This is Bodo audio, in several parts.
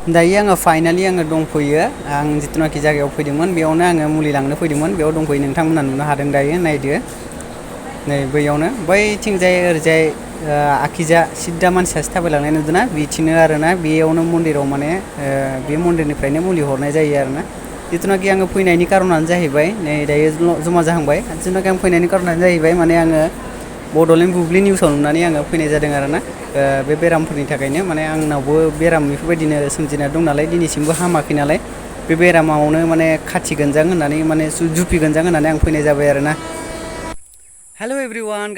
दायो आङो फाइनालि दंफैयो आं जितुनाखि जायगायाव फैदोंमोन बेयावनो आङो मुलि लांनो फैदोंमोन बेयाव दंफैयो नोंथांमोना नुनो हादों दायो नायदो नै बैयावनो बैथिंजाय ओरैजाय आखिजा सिद्दा मानसियासो थाबायलांनाय नुदोंना बिथिंनो आरोना बेयावनो मन्दिराव माने बे मन्दिरनिफ्रायनो मुलि हरनाय जायो आरोना जितुनाखि आङो फैनायनि कारनानो जाहैबाय नै दायो जमा जाहांबाय जितुनाखि आं फैनायनि कारनानो जाहैबाय माने आङो बड'लेण्ड बुब्लि निउसाव नुनानै आङो फैनाय जादों आरोना बे बेरामफोरनि थाखायनो माने आंनावबो बेराम बेफोरबायदिनो सोमजिना दं नालाय दिनैसिमबो हामाखै नालाय बे बेरामावनो माने खाथि गोनजां होननानै माने जुफि गोनजां होननानै आं फैनाय जाबाय आरोना हेल' एभ्रिवान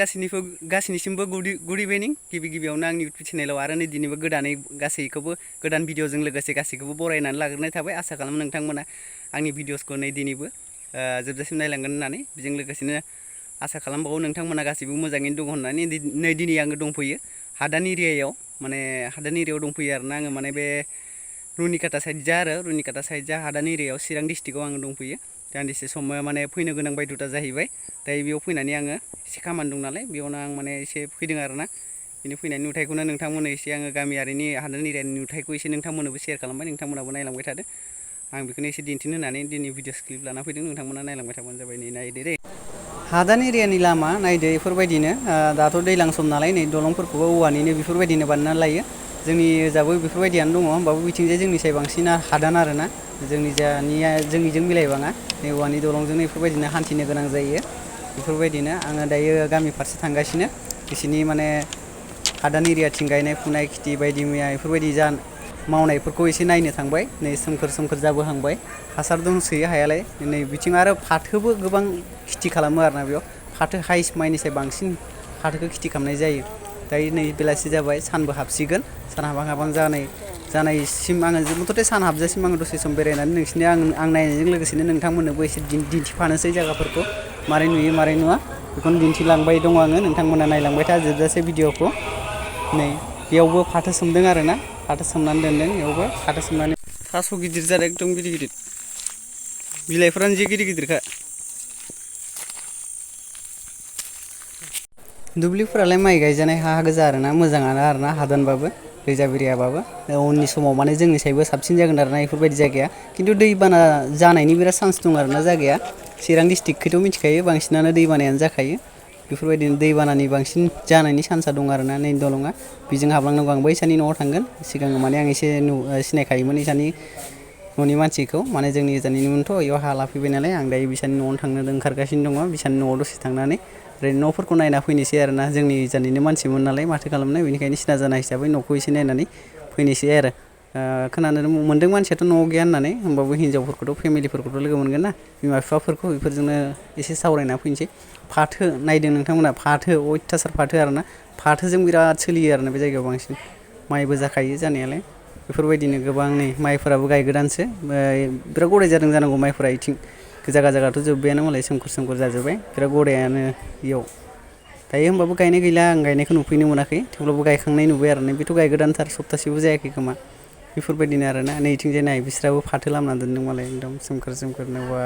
गासैनिसिमबो गुड इभिनिं गिबियावनो आंनि इउटुब चेनेलाव आरो नै दिनैबो गोदानै गासैखौबो गोदान भिडिअजों लोगोसे गासैखौबो बरायनानै लाग्रोनाय थाबाय आसा खालामो नोंथांमोना आंनि भिडिअसखौ नै दिनैबो जोबजासिम नायलांगोन होननानै बेजों लोगोसेनो आसा खालामबावो नोंथांमोना गासैबो मोजाङैनो दङ होननानै नै दिनै आङो दंफैयो हादान एरियायाव माने हादान एरियायाव दंफैयो आरोना आङो माने बे रुनिकाटा साइड जा हादान एरियायाव चिरां डिस्ट्रिक्टआव आङो दंफैयो दान्दिसे सम माने फैनो गोनां बायध'था जाहैबाय दायो बेयाव फैनानै आङो एसे खामानि दं नालाय बेयावनो आं माने एसे फैदों आरोना बिनि फैनायनि नुथायखौनो नोंथांमोननो एसे आङो गामियारिनि हादान एरियानि नुथायखौ एसे नोंथांमोननोबो शेयार खालामबाय नोंथांमोनाबो नायलांबाय थादो आं बेखौनो एसे दिन्थिनो होननानै दिनै भिडिअ क्लिप लाना फैदों नोंथांमोना नायलांबाय थाबानो जाबाय नै नायदो दे हादान एरियानि लामा नायदो बेफोरबायदिनो दाथ' दैज्लां सम नालाय नै दलंफोरखौबो औवानिनो बेफोरबायदिनो बानायनानै लायो जोंनि ओजाबो बेफोरबायदियानो दङ होमबाबो बिथिंजाय जोंनिसाय बांसिन हादान आरोना जोंनिजों मिलायबाङा नै औवानि दलंजोंनो बेफोरबायदिनो हान्थिनो गोनां जायो बेफोरबायदिनो आङो दायो गामि फारसे थांगासिनो बिसोरनि माने हादान एरियाथिं गायनाय फुनाय खेथि बायदि मैया बेफोरबायदि मावनायफोरखौ एसे नायनो थांबाय नै सोमखोर जाबोहांबाय हासार दंसोयो हायालाय नै बिथिं आरो फाथोबो गोबां खेथि खालामो आरोना बेयाव फाथो हाइस माइनिसाय बांसिन फाथोखौ खेथि खालामनाय जायो दायो नै बेलासि जाबाय सानबो हाबसिगोन सान हाबहां जानायसिम आङो मथथे सान हाबजासिम आङो दसे सम बेरायनानै नोंसिनो आं नायनायजों लोगोसेनो नोंथांमोननोबो एसे दिन्थिफानोसै जायगाफोरखौ मारै नुयो मारै नुवा बेखौनो दिन्थिलांबाय दङ आङो नोंथांमोना नायलांबाय था जोबजासे भिडिअखौ नै बेयावबो फाथो सोमदों आरोना फाथो सोमनानै दोनदों बेयावबो फाथो सोमनानै थास' गिदिर जादों एकदम गिदिर बिलाइफोरानो जे गिदिरखा दुब्लिफोरालाय माइ गायजानाय हा गोजा आरोना मोजाङानो आरोना हादानबाबो दैजाबिरियाबाबो उननि समाव माने जोंनि सायबो साबसिन जागोन आरोना बेफोरबायदि जायगाया खिन्थु दैबाना जानायनि बिराद चान्स दं आरोना जायगाया चिरां डिस्ट्रिक्टखौथ' मिथिखायो बांसिनानो दैबानायानो जाखायो बेफोरबायदिनो दैबानानि बांसिन जानायनि चान्सआ दं आरोना नै दलङा बेजों हाबलांनांगौ आं बैसानि न'आव थांगोन सिगां माने आं एसे सिनायखायोमोन इसानि न'नि मानसिखौ माने जोंनि गोजाननिमोनथ' बेयाव हा लाफैबाय नालाय आं दायो बिसानि न'आवनो थांनो ओंखारगासिनो दङ बिसानि न'आव दसे थांनानै ओरैनो न'फोरखौ नायना फैनोसै आरोना जोंनि गोजाननिनो मानसिमोन नालाय माथो खालामनो बेनिखायनो सिना जाना हिसाबै न'खौ एसे नायनानै फैनोसै आरो खोनानो मोन्दों मानसियाथ' न'आव गैया होननानै होमबाबो हिनजावफोरखौथ' फेमिलिफोरखौथ' लोगो मोनगोन ना बिमा बिफाफोरखौ बेफोरजोंनो एसे सावरायना फैनोसै फाथो नायदों नोंथांमोना फाथो अयथासार फाथो आरोना फाथोजों बिराद सोलियो आरोना बे जायगायाव बांसिन माइबो जाखायो जानायालाय बेफोरबायदिनो गोबां नै माइफोराबो गायगोदानसो बिराद गदाय जादों जानांगौ माइफोरा इथिं जागाथ' जोब्बायानो मालाय सोमखोर जाजोब्बाय बिराद गदायानो इयाव दायो होमबाबो गायनाय गैला आं गायनायखौ नुफैनो मोनाखै थेवब्लाबो गायखांनाय नुबाय आरो ना बेथ' गायगोदानथार सप्तासेबो जायाखै खोमा बेफोरबायदिनो आरोना नैथिंजाय नाय बिस्राबो फाथो लामना दोनदों मालाय एकदम सोमखोरनो बा